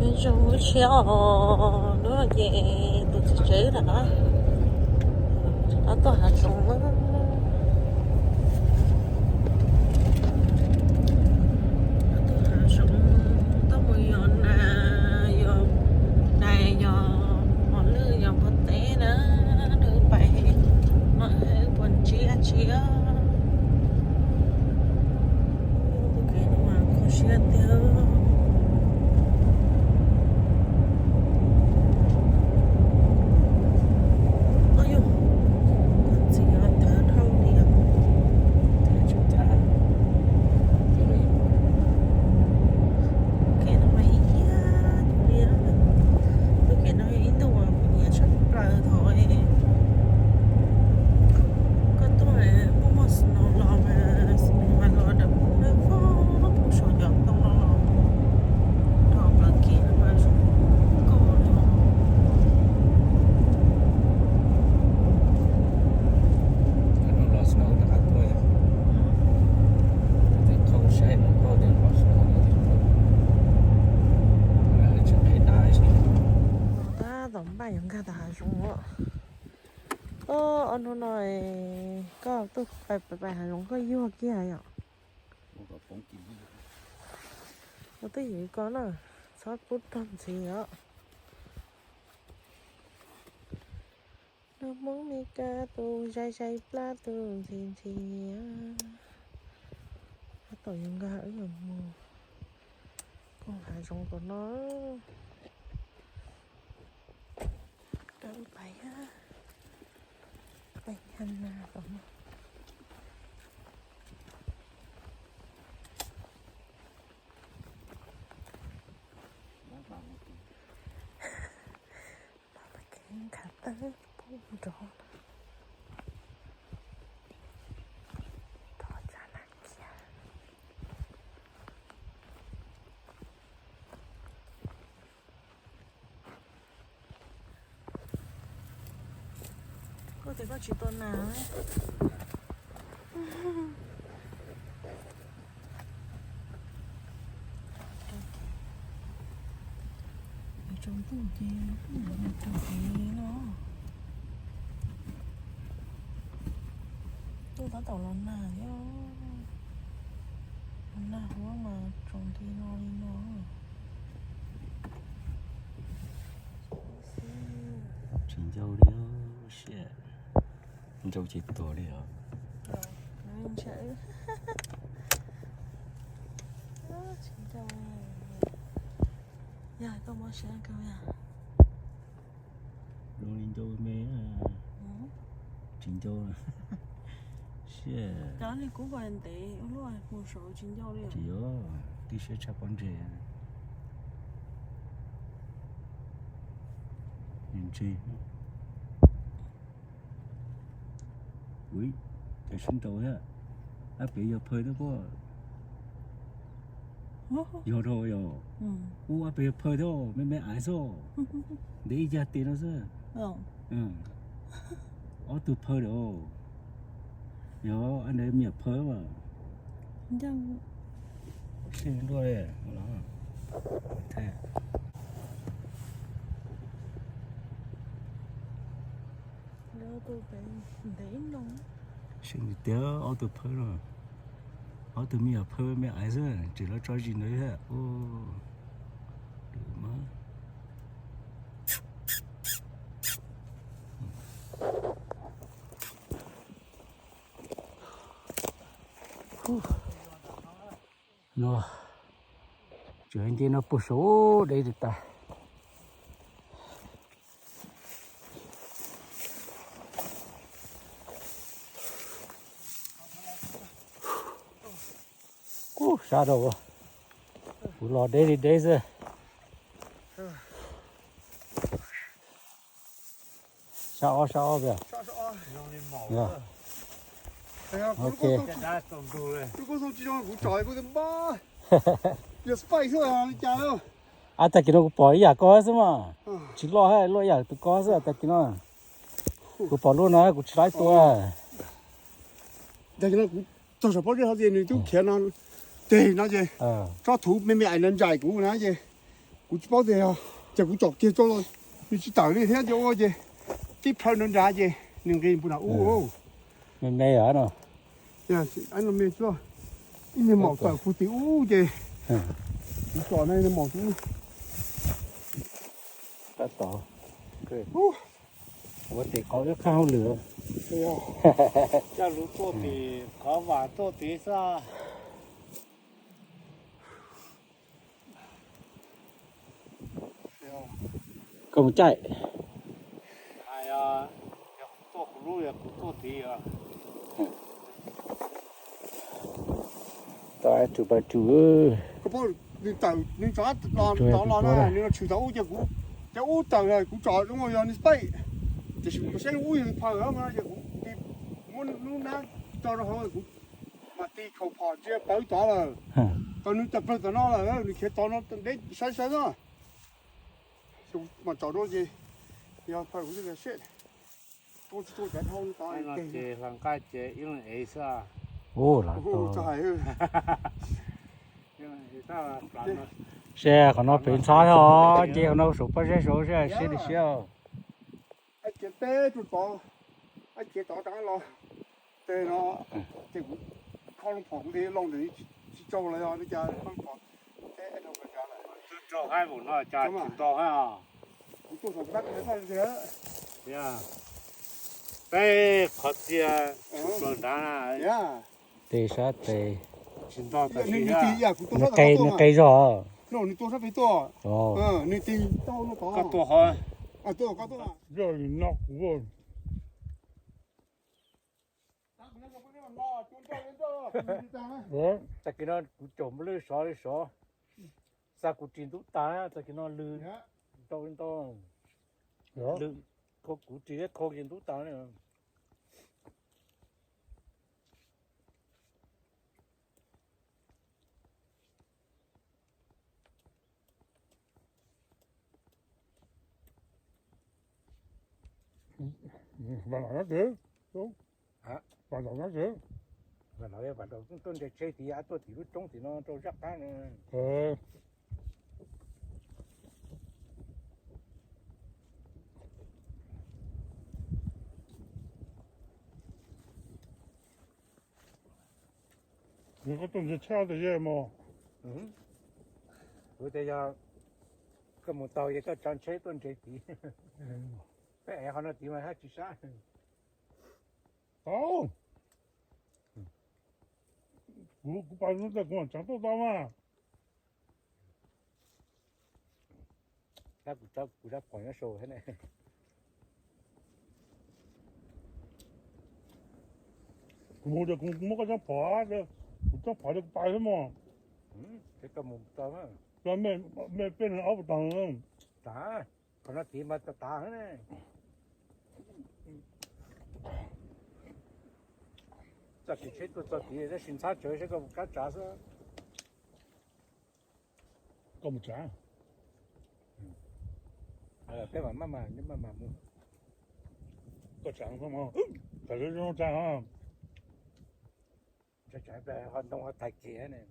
Zoo lub tshiab os, hnub no ces tus txiv tsev lawm na, rov qab tuaj hav zoov na. Tuaj hav zoov, tuaj mus yos nas, yos dais, yos mos lwj, yos npua teb na, wb pais no wb puas ntsib dab tsi. Tus kev no mas kho siab tiag. Ua yog txiv thawv dhau li os. Kev no mas ib yam li, tus kev no yog ib ntu uas kuv nyiam tshaj plaws thaum koj tuaj muaj muaj snow los mas, snow mas los dawm pub dawb vog pub saum cov ntoo no los rau plawv kev no mas zoo nkauj li os. Los snow rov qab tuaj, tej qhov saib no koj tias los snow no ces tsis qheb dab. Tab tom npaj yuav nkag tom hav zoov os. Ob hnub no koj tuaj pais pais hav zoov koj yuag kiag yom. Ua twj ywm ko na, txhob pub rog ntxiv os. Nag Hmoob Mes Kas tus zais zais plab tus ntxhi ntxhi. Tab tom yuav nkag wb yuav mus koog hav zoov tom no. Rau pais, pais nkag nas tom no. Pab pab kev nkhav tawb pub nrov. Thov tsa nas kiag. Koj tias koj tsis tau nas. Tsaus ntuj ces kuj tsaus ntuj no. Ntuj tab tom los nag thiab. Los nag huab mas tsaus nti no li no. Tsis ncau li, siab ncau ces tuag li os. Tsis ncau. Yog koj mob siab kawg yog. Zoo li ncau me. Tsis ncau. Siab. Cov li kuv ntev ua luaj mus saud tsis ncau li. Tsis yog, tib siab tshaj pob ntseg. Ntseg. Ui, cas sib nraus thiab. Ab pem yog phaw thiab pob. Yog dhau yog. Ub, ab pem yog phaw thiab, me me aiv xwb. Ntev ib yam tes no xwb. Ob tug phaw lawm. Yog ab ntawd me nyuam phaw. Siab nruaj li. Siab tiag, ob tug phaw no. Ob tug me nyuam phaw me aiv xwb, tseem los tso zis ntawd thiab. No, tseem nce no puag saud deb li tas. Ub, sab rau, kuv los deb li deb xwb. Sab ob, sab ob. Ok. Ab, tag kis no kuv pom ib yam ko xwb mas, tsis loj thiab, loj ib yam tus ko xwb tag kis no. Kuv pom lub no kuv tsis laib tua. Tag kis no kuv txog saum pob zeb hov tias nws twb khiav no, teg no ces tsob thuv me me ais no ntsais kuv na ces Kuv tsis paub tias yog, ces kuv tsom kiag tso los nws tsis tawm li thiab ces ua ces tib plhaw nrad nrad ces nws nqis npus nram ub. Me me os no. Ib niag maum tawm puag tim ub ces kuv tsom na niag maum tim ub. Tab tom ua tes qhov wb qhaj hauj lwm. Coj lub tuaj tim qhov vam tuaj tid xwb. Koj mus caij. Tuaj kuv lub, kuv tuaj tid. Tau tus pa tus. Nws tawm, nws tov los na, nws los tshwm tau ub ces kuv, ces ub tawm kuv tsom zoo yog nws space. Tiam sis kuv saib ub yog nws phaw no ces kuv muab lub nab tso rau hauv kuv mam tig khaus phom ntsia pawv tod lawm. Tau nws tawm plawg tom no lawm, nws khiav tod no deb saib saib na. Mas tsom no ces yog phaw kuv thiaj li seb. Tuaj tsis tuaj cav dhau no ces hla nqaij ces ib leeg ev xwb. Ua lam tau. Seb qhov no pem ntxhab os, ces qhov no saum pob zeb saud seb siab li siab. Ib cev teb rau tod, ib cev tod rov qab los. Ces no, ces kuv kho loo phom kuv li loo ntawm tsis tsaug los yog li cas kho loo phom. Rau haib vum no cas tsis nto hab os. Kuv tuaj saum tab kuv saib tiag. Peb qhov txia plaws nrad na. Tes sab tes. Tsis nto tam sim nws qe zog. Nws tua sab pem tuaj. Nws tis tau no tod. Koj tua qhov. Yog li no kuv Tag kis no kuv caum nplooj sov li sov, xa kuv ris ntub tas, tag kis no lw ntau li ntau, lw, kuv ris thiab khau ces ntub tas. Vam Lawm no ces, Vam Lawm no ces, Vam Lawm tuaj nres tsheb tid, tuaj tim lub roob tim no rau zaj qab no. Koj tuaj nres tsheb tes yog mas, kuv tias yog koj mus tau ces koj tsav tsheb tuaj nres tid. Peb ev qhov no tid mas haj tsis sab. Tau, kuv, kuv pas ntawd kuv mam tsav tuaj tau mas. Tab kuv, kuv rab phom nyob saum thiab ne. Kuv mus ces kuv muab koj rab phom, kuv rab phom ces kuv pais xwb mog. Ces koj mus tau, mej peb neeg ob puas tau? Tag, qhov no tid mas tas tas ne. Txoj kev tsheb tuaj txog tid tab sis ntxhab tsawv saib koj mus kab tsav xwb. Koj mus tsav. Peb mam maj mam, maj mam mus. Koj tsav, tsav zoo tsav. Ho ntoo ho tag kev ne.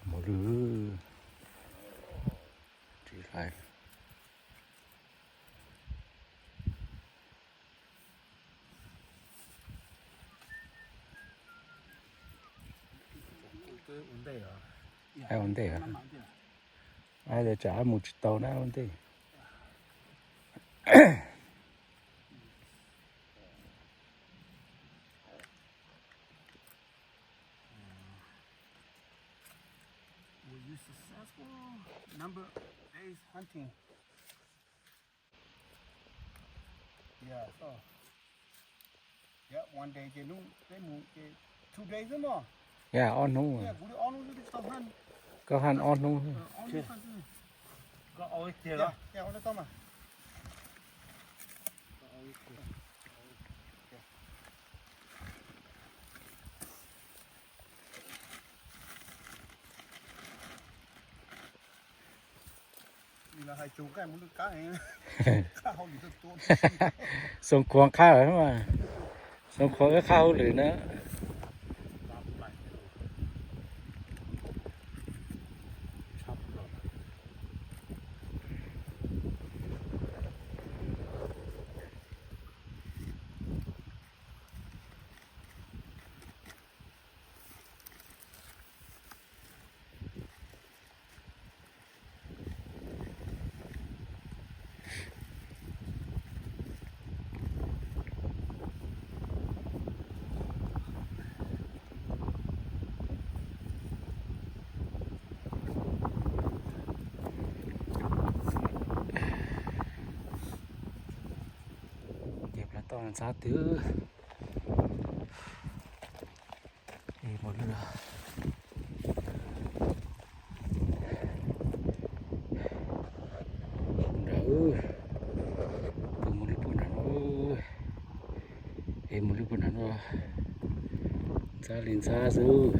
Mus lwm tsis lais. Ua ntej, tsam mus tsis tau na ua ntej. Was you successful? Number of days hunting. Yeah, so. Yeah, one day ces hnub peb mus ces two days xwb mog. Yeah, ob hnub. Yeah, kuv li ob hnub xwb tsis tau hunt. Koj hunt ob hnub. Ob hnub hunt xwb. Koj ua ib kiag los? Yeah, ua li tau mas. Xoom Khuam qhaj lawm mas, Xoom Khuam wb qhaj hauj lwm na. Ntxhab twg. Mus lwm los. Nram, mus li puag nram no. Es mus li puag nram no. Ntxhab li ntxhab xwb.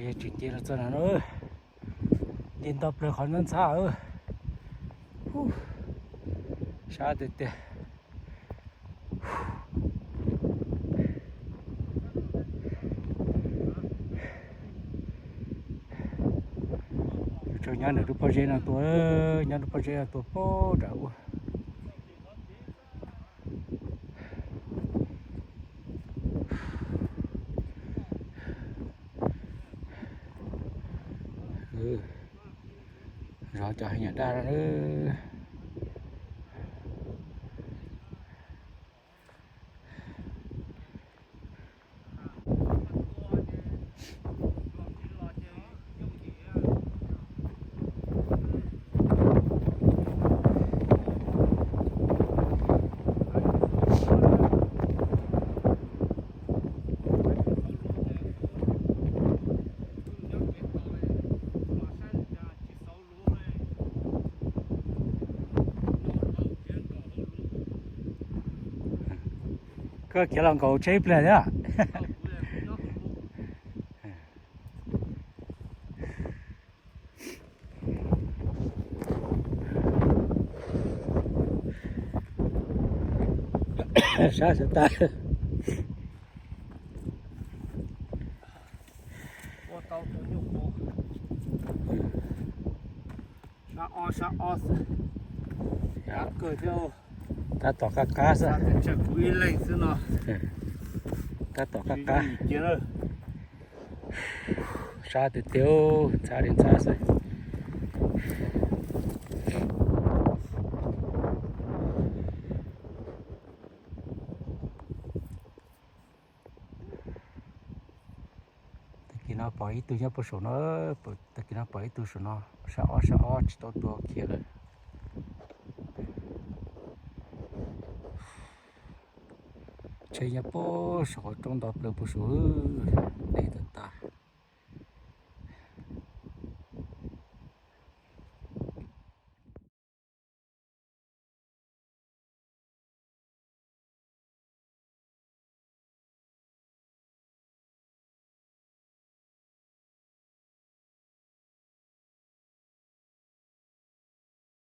Yog tsis nce los txog no na, nce nto plaws qhov ntxhab ntxhab. Sab tiag tiag. Tseem nyob ntawm lub pob zeb no tuaj, nyob lub pob zeb no tuaj pem nram ub. Zov cov heev nyam daj no. Koj khiav los nkaum tsheb ib pliag thiab. Sab xav tas. Sab ob sab ob xwb. Kawg thiab. Tab tom qab qab xwb. Tsam kuv ib leeg xwb no. Tab tom qab qab. Sab tiag tiag, ntxhab li ntxhab xwb. Tag kis no pom ib tug nyob puag saum no, tag kis no pom ib tug saum no, sab ob sab ob tsis tau tua khiav lawm. Tsheb nyob puag saum qhov roob nto plaws puag saum, dej